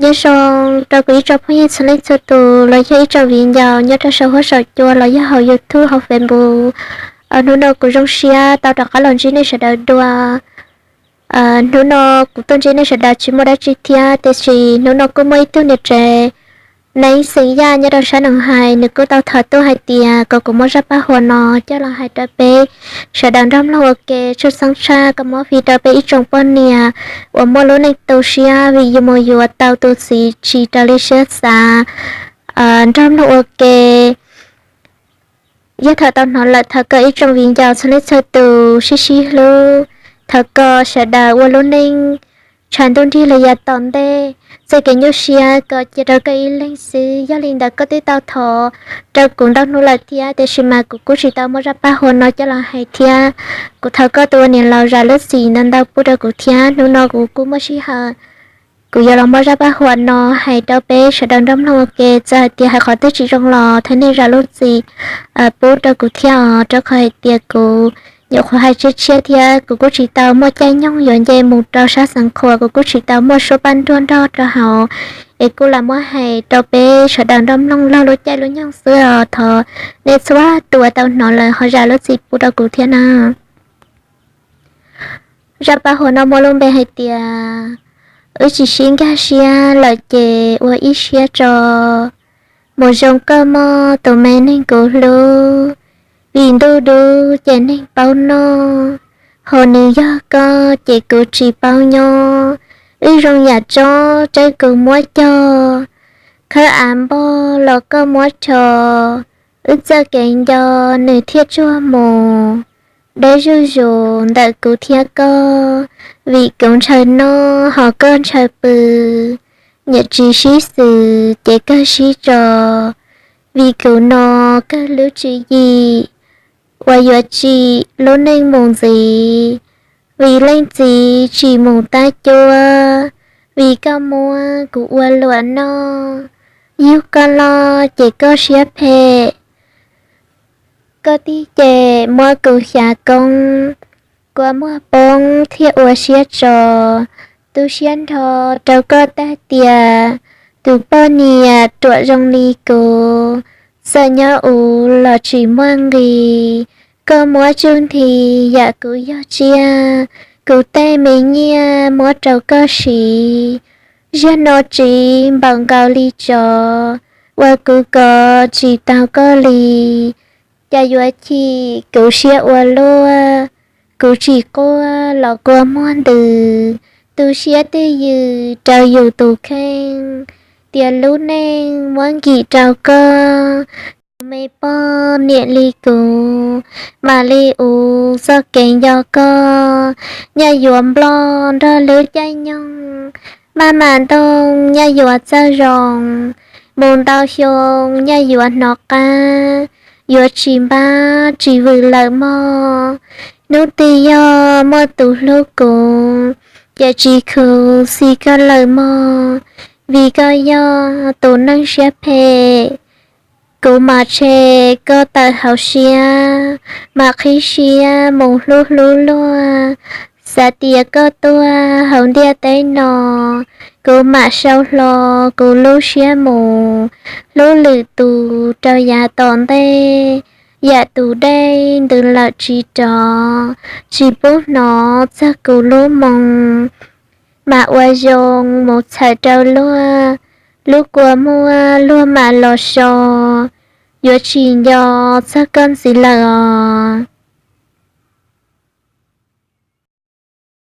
Nyob zoo rau kuv ib tsoom phooj ywg txhua leej txhua tus los yog ib tsoom viv ncaus nyob rau saum huab saum cua los yog hauv YouTube hauv Facebook. Hnub no kuv zoo siab tau rov qab los ntsib nej sawv daws dua. Hnub no kuv tuaj ntsib nej sawv daws tsis muaj dab tsi thiab, tiam sis hnub no kuj muaj ib tug niam tsev neeb xeem Yaj nyob rau sab Noom Hais, nws kuj tau thov tuaj hais tias kom kuv muab zaj paj huam no coj los hais rau peb sawv daws nrog mloog ua ke. Tshwj xeeb tshaj koj muab fij rau peb ib tsoom poj niam uas muaj lub neej tu siab vim yus mus yuav tau tus txiv tsis raws li siab xav, nrog mloog ua ke. Yog thaum tau hnov lawm, thov kom ib tsoom viv ncaus txhua leej txhua tus sib sib hlub, thov kom sawv daws ua lub neej tshav ntuj nrig los yav tom ntej, txoj kev nyuaj siab kom cia rau koj ib leeg xwb. Yog li ntawd koj twb tau thov rau kuv ntau hnub lawm thiab, tiam sis mas kuv kuj tsis tau muab zaj paj huam no coj los hais thiab. Kuv thov koj tus ua niam laus zam lub txim ntau ntau pub rau kuv thiab. Hnub no kuv kuj muaj sij hawm, kuv yuav los muab zaj paj huam no hais rau peb sawv daws nrog mloog ua ke. Txawm hais tias hais qhov twg tsis zoo los thov nej zam lub txim pub rau kuv thiab os, rau qhov hais tias kuv nyuam qhuav hais tshiab tshiab thiab kuv kuj tsis tau muaj caij nyoog yuav nce mus rau sab xeev Qhuas, kuv kuj tsis tau muaj suab paj nruag nrog rau hauv, es kuj lam muab hais rau peb sawv daws nrog mloog laug lub caij lub nyoog xwb os. Thov nej txhua tus uas tau hnov lawm ho zam lub txim pub rau kuv thiab na. Zaj paj huam no muaj lub npe hais tias, wb tsis sib nkag siab lawm ces ua ib siab tso. Mus zoo koj mog tus me neeg kuv hlub, vim ntuj dub ces neeg paub noj, hos nws yog koj ces kuv tsis paub nyob. Wb zoo yam tsob tsawb kuv muab cog, khawb av npog los koj muab rho. Wb txoj kev nco nws thiaj tsuag mus, deb zuj zus ntawm kuv thiab koj, vim kuv ntshaw noj hos koj ntshaw pw. Niam tsis sib xws ces kawg sib tso, vim kuv no kawg lub tswv yim uas yuav tsim lub neej mus ntxiv. Vim leej txiv tsis mus tab cuab, vim koj muab kuv ua luam noj. Yug koj loj ces koj siab phem, koj tig ces muab kuv xyav koob. Kua muag poob thiaj ua siab tso, tu siab nrho rau koj tag tias, tus poj niam ruam zoo li kuv, txawm nyob ub los tsis muaj nqis. Koj muab tsuj nthi yam kuv yog tsiaj, kuv tej me nyiaj muab rau koj siv. Ziag no tsiv npaum nkaus li tsov, ua kuv kov tsis tau koj li. Cas yuav chim kuv siab ua luaj, kuv tsis quaj los kua muag ntws. Tu siab twj ywm rau yus tus kheej, tias lub neej muab nkim rau koj. Tus me poj niam li kuv, mam li ua txoj kev nco koj. Nyaj yuav nploj nrog lub caij nyoog, maj mam ntoo nyaj yuav txawj zoo. Mus ntau xyoo nyaj yuav hnov qab, yuav tsis npab tsis vwm lawm mog. Hnub twg yog muaj tus hlub kuv, ces tsis khuv xim koj lawm mog, vim koj yog tus neeg siab phem. Kuv mam tshem koj tawm hauv siab, mam qhib siab mus hlub hlub luag. Xav tias koj tuaj hauv ntiaj teb no, kuv mam sau hlo kuv lub siab mus hlub lwm tus rau yav tom ntej. Yam tus dej ntws lawm tsis rov, tsis pub hnov txog kuv lub moo. Mam ua zoo mus txhawm rau luag, lub kua muag luag mam los so. Yuav tsis nco txog koj ntxiv lawm os.